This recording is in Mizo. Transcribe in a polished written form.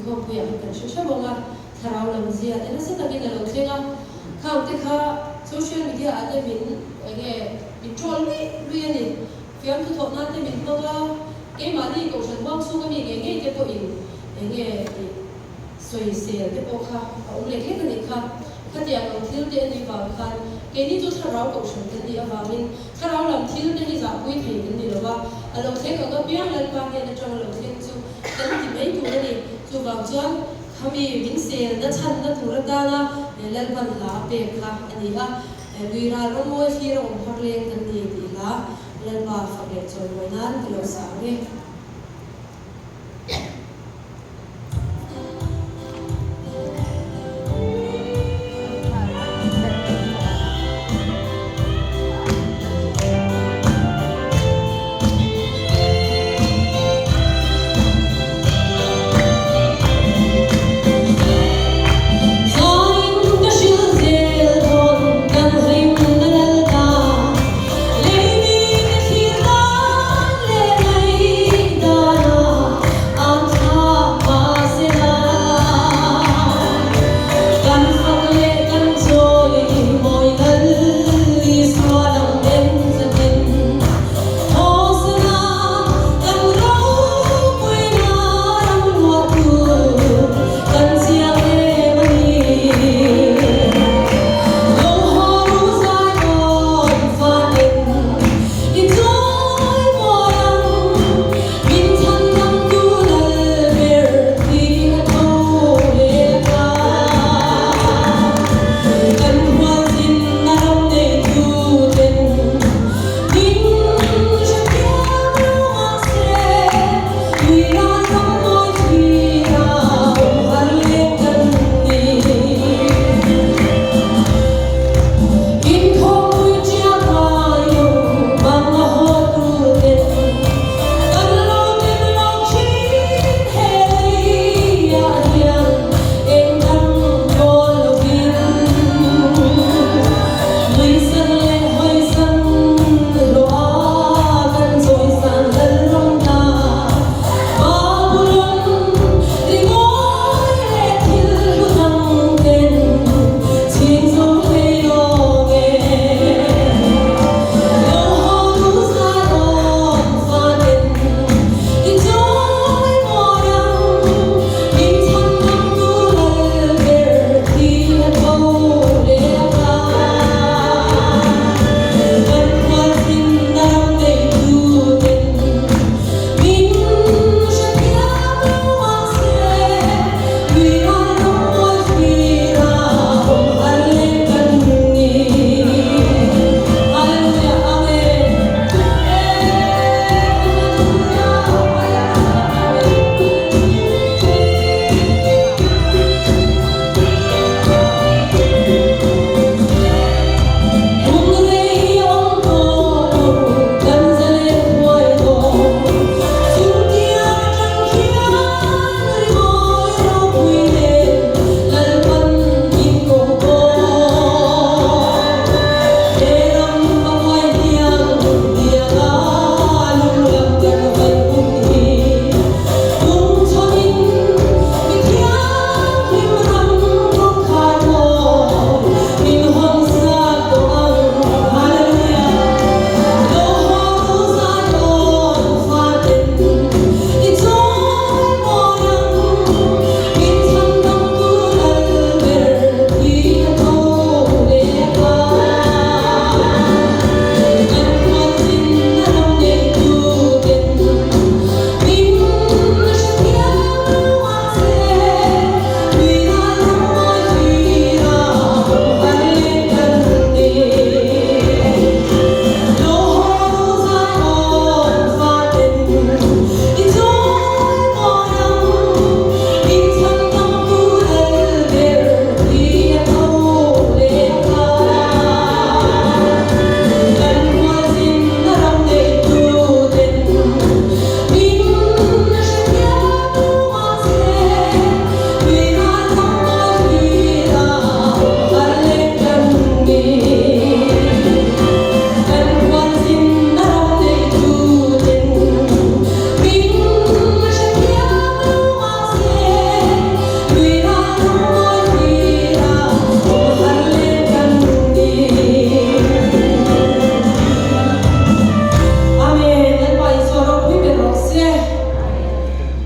Inkhawmpuiah khan kan hre hreuh ang a, thlarau lam zia te nasa takin a lo thleng a, khang te kha social media ah te min eng nge min troll luih luih a ni. Fiamthu thawh nan te min hmang a, keimahni kohhran huang chhung ami ngei ngei te pawhin eng nge tih sawisel te pawh kha a awm lek lek a nih kha. Khatiang ang thil te a nih vang khan keini chu thlarau kohhran kan nih avangin thlarau lam thil te hi zahpui thei kan ni lo va, a lo thleng ang apiang Lalpa hnen atanga lo thleng chu kan ti mai tur a ni. Chuvang chuan khami min selna chhanna tur atana Lalpan hla a pek kha a ni a, Lui ral rawngmawi thlir a awm har leng kan ni tih hla Lalpa fak leh chawimawi nan ka lo sa ang e.